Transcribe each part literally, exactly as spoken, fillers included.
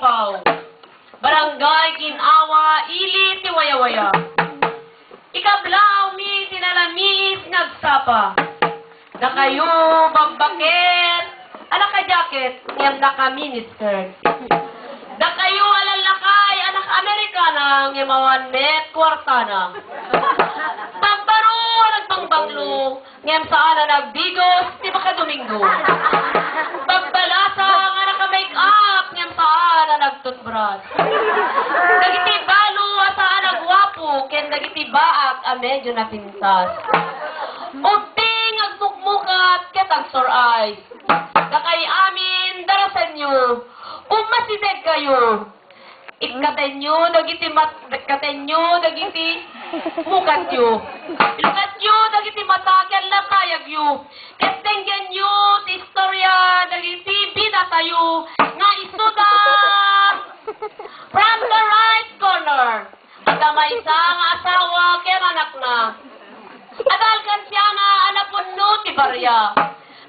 Pau. Barangay Ginawa, ili ti Wayawaya. Ikablaaw mi ti nalamiis nga agsapa. Dakayo, babbaket, a naka-jacket, ngem naka-miniskirt. Dakayo a lallakay a naka-Amerikana, ngem awan met kuartana. Pagbaro a nagbangbanglo, ngem saan a nagdigos ti makadomingo. Pagbalasa nga naka-make-up, ngem saan a nag-toothbrush. Dagiti balo a saan a guapo, ken dagiti baak a medyo napintas. Ubing agmukmukat ket agsor-ay. Dakay amin, darasenyo. Umasidegkayo. Ikkatenyo dagiti mat-, ikkatenyo dagiti mukatyo. Ilukatyo dagiti mata ken latayagyo. Ket denggenyo ti istoria dagiti bidatayo nga isuda from the right corner. Adda maysa nga asawa ken anakna. Adda alkansiana a napunno ti baria.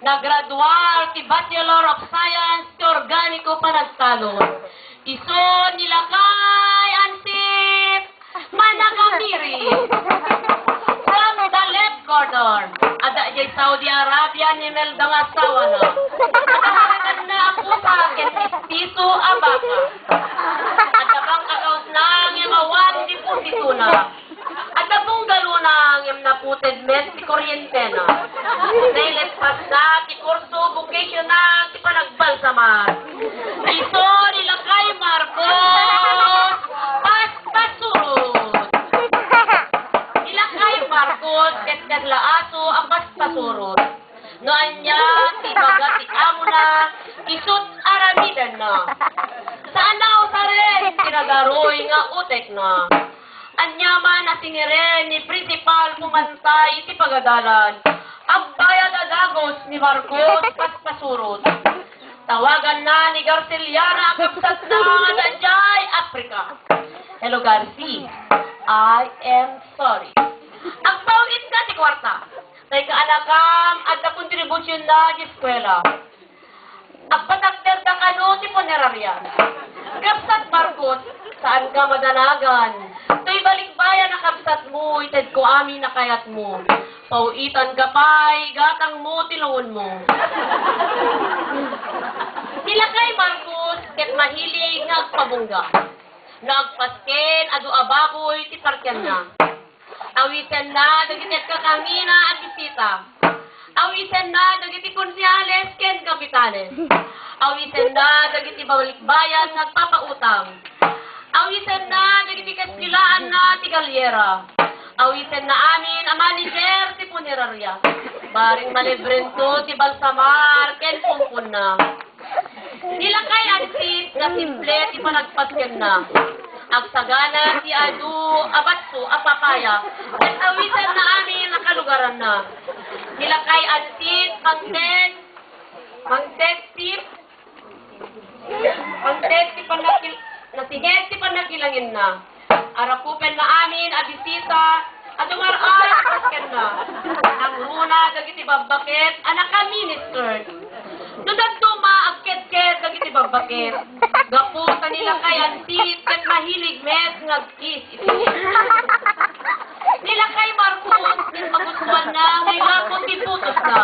Nagraduar ti Bachelor of Science ti Organiko Panagtalon. Isu ni Lakay Ansit Managamiri. From the left corner, adda idiay Saudi Arabia ni Imelda nga asawana. Adda nga apusa ken mestiso a baka. Adda bank accountna ngem awan depositona. Adda bungalowna ngem naputed met ti kuryentena. Nailetpasna ti kurso vocational ti panagbalsamar. Isu ni Lakay Marcos, paspasurot. Ni Lakay Marcos ket kadlaaso a paspasurot. No ania ti ibaga ti amona, isut' aramidenna. Saan a usaren ti nagaruy nga utekna. Ania man a siniren ni Principal Pumantay iti pagadalan, agbayad a dagus ni Marcos paspasurot. Tawaganna ni Garciliana a kabsatna nga adda idiay Africa. Hello, Garci. I am sorry. Agpaw-itka ti kuarta. Tay kaanakam, adda kontribusyon na di eskwela. Agpatakderda kano ti punerarya. Kabsat Marcos, saan ka madanagan. Tay balikbayan a kabsatmo, itedko amin a kayatmo. Paw-itanka pay, igatangmo ti lungonmo. Ni Lakay Marcos, ket mahilig nga agpabungga. No agpasken, adu a baboy ti parkianna. Awisenna dagiti agkakangina a bisita. Awisenna dagiti konsehales ken kapitanes. Awisenna dagiti balikbayan nga agpapautang. Awisenna dagiti kaeskwelaanna ti galyera. Awisenna amin a manager ti punerarya. Bareng malibrento ti balsamar ken pumponna. Ni Lakay Ansit nga simple ti panagpaskenna. Agsagana ti adu a batso a papaya ket awisenna amin a kalugaranna. Ni Lakay Ansit, mangted, mangted ti, mangted ti panagil-, nasinged ti panagilangenna. Arakupenna amin a bisita a dumar-ay kenna. Nangruna dagiti babbaket a naka-miniskirt. No dadduma, agkedked dagiti babbaket. Gapu ta ni Lakay Ansit ket mahilig met nga agkiss iti. Ni Lakay Marcos, ket magustuanna nga ilako ti butosna.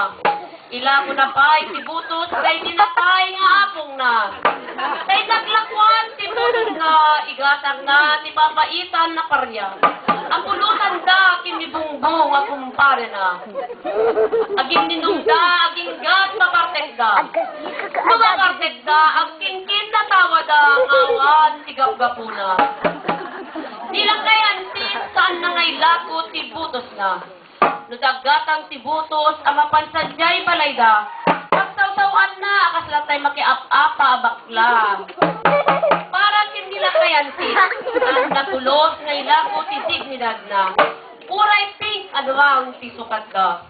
Ilakona pay ti butos daydi natay nga apongna. Tay naglakuan ti butosna, igatangna ti papaitan a paria. Apulotanda ken ni Bongbong a kumparena. Aginninumda, aginggat, mapartekda. No mapartekda, agkinkinnatawada nga awan ti gapgapuna. Ni Lakay Antit, saanna nga ilako ti butosna. No ti aggatang ti butos a mapan sadiay balayda, pagsawsawanna a kasla tay makiap-apa a bakla. Para ken ni Lakay Antit, saanna pulos nga ilako ti dignidadna. Uray pink a duang ti sukatda.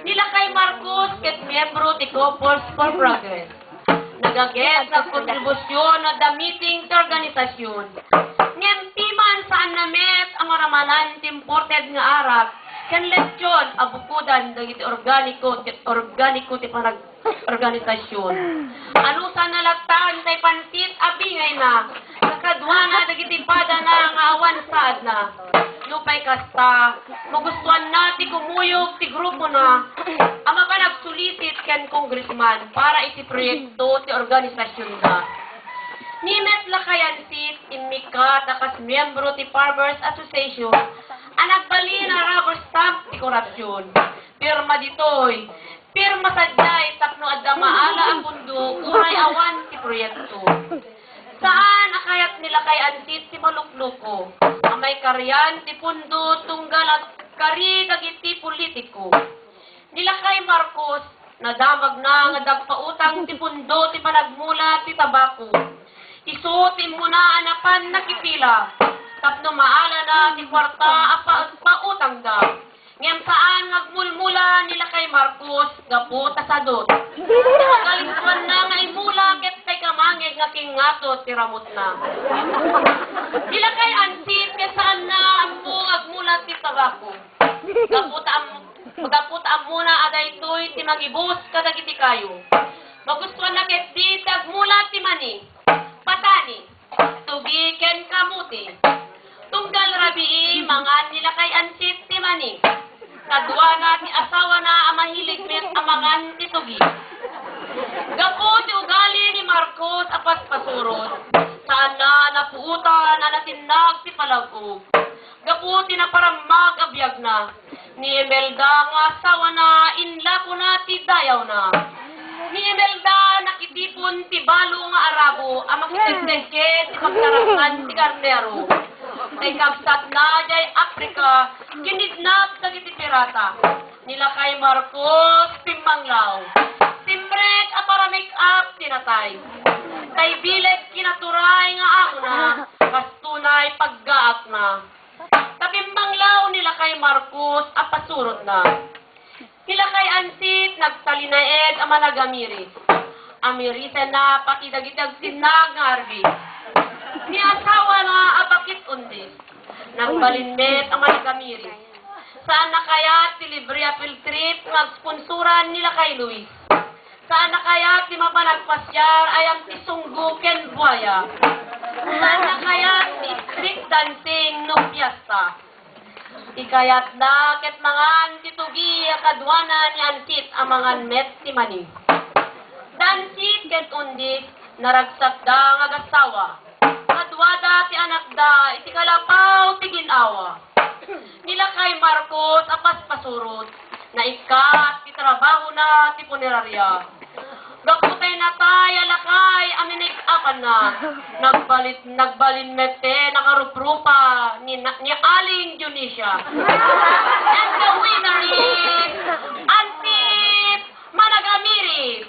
Ni Lakay Marcos ket miyembro ti Couples for Progress. Nagaget nga kontribusyon a damiting ti organisasyon. Ngem ti man saanna met a maramanan ti imported nga arak ken lechon a bukodan dagiti organiko ti, organiko ti panag-, organisasyon. Anusanna latta tay pansit a Kakaduana dagiti padana nga awan saadna. Nupay kasta, magustuanna ti kumuyog ti grupona a mapanagsulisit ken congressman para iti proyekto ti organisasionda. Ni Met Lakay Ansit, immikkat a kas miembro ti Farmers Association a nagbalin a rubber stamp ti korupsion. Pirma ditoy, pirma sadiay tapno adda maala a pundo uray awan ti proyekto. Saan a kayat ni Lakay Ansit ti malukluko a maikarian ti pundo tunggal agkari dagiti politiko. Ni Lakay Marcos, nadamagna nga dagpautang ti pundo ti panagmula ti tabako. Isu ti immuna a napan nakipila tapno maalana ti kuarta a pa-, pautangda. Ngem saan nga agmulmula ni Lakay Marcos gapu ta sadut. Kalinkuanna nga imula ket tay kamangeg nga kingngatot ti ramutna. Ni Lakay Ansit ket saanna ammo nga agmula ti tabako. Gapu ta am-, gapu ta ammona a daytoy ti mangibus kadagiti kayo. Magustuanna ketdi ti agmula ti mani, patani, tugi ken kamote. Tunggal rabii, mangan ni Lakay Ansit ti mani. Kaduana ti asawana a mahilig met a mangan ti tugi. Gapu ti ugali ni Marcos a paspasurot, saanna napuotan a natinnag ti palagkog. Gapu ti naparammag a biagna, ni Imelda nga asawana, inlakona ti dayawna. Ni Imelda nakitipon ti balo nga arabo a makitedtedke ti pagtaraknan ti karnero. Tay kabsatna diay Africa, kinidnap dagiti pirata. Ni Lakay Marcos, pimmanglaw. Simrek a para-make-up ti natay. Tay bileg kinaturay nga amona, kasto nay paggaakna. Ta pimmanglaw ni Lakay Marcos a pasurotna. Ni Lakay Ansit, nagtalinaed a managamiris. Amirisenna pati dagiti agsinnag nga arbi. Ni asawana a bakit undi. Nagbalin met a managamiris. Saanna kayat ti libre a field trip nga agsponsoran ni Lakay Luis. Saanna kayat ti mapan agpasiar a yan ti sunggo ken buaya. Saanna kayat ti street dancing no fiesta. Ti kayatna ket mangan ti tugi a kaduana ni Ansit a mangan met ti mani. Da Ansit ket Undis, naragsakda nga agassawa. Kaduada ti anakda iti kalapaw ti gin-awa. Ni Lakay Marcos a paspasurot, naikkat ti trabahona ti puneraria. Gapu tay natay a lakay a minik-apanna, nagbalit, nagbalin met ti nakaruprupa ni na-, ni Aling Dionisia. And the winner is Antit Managamiris!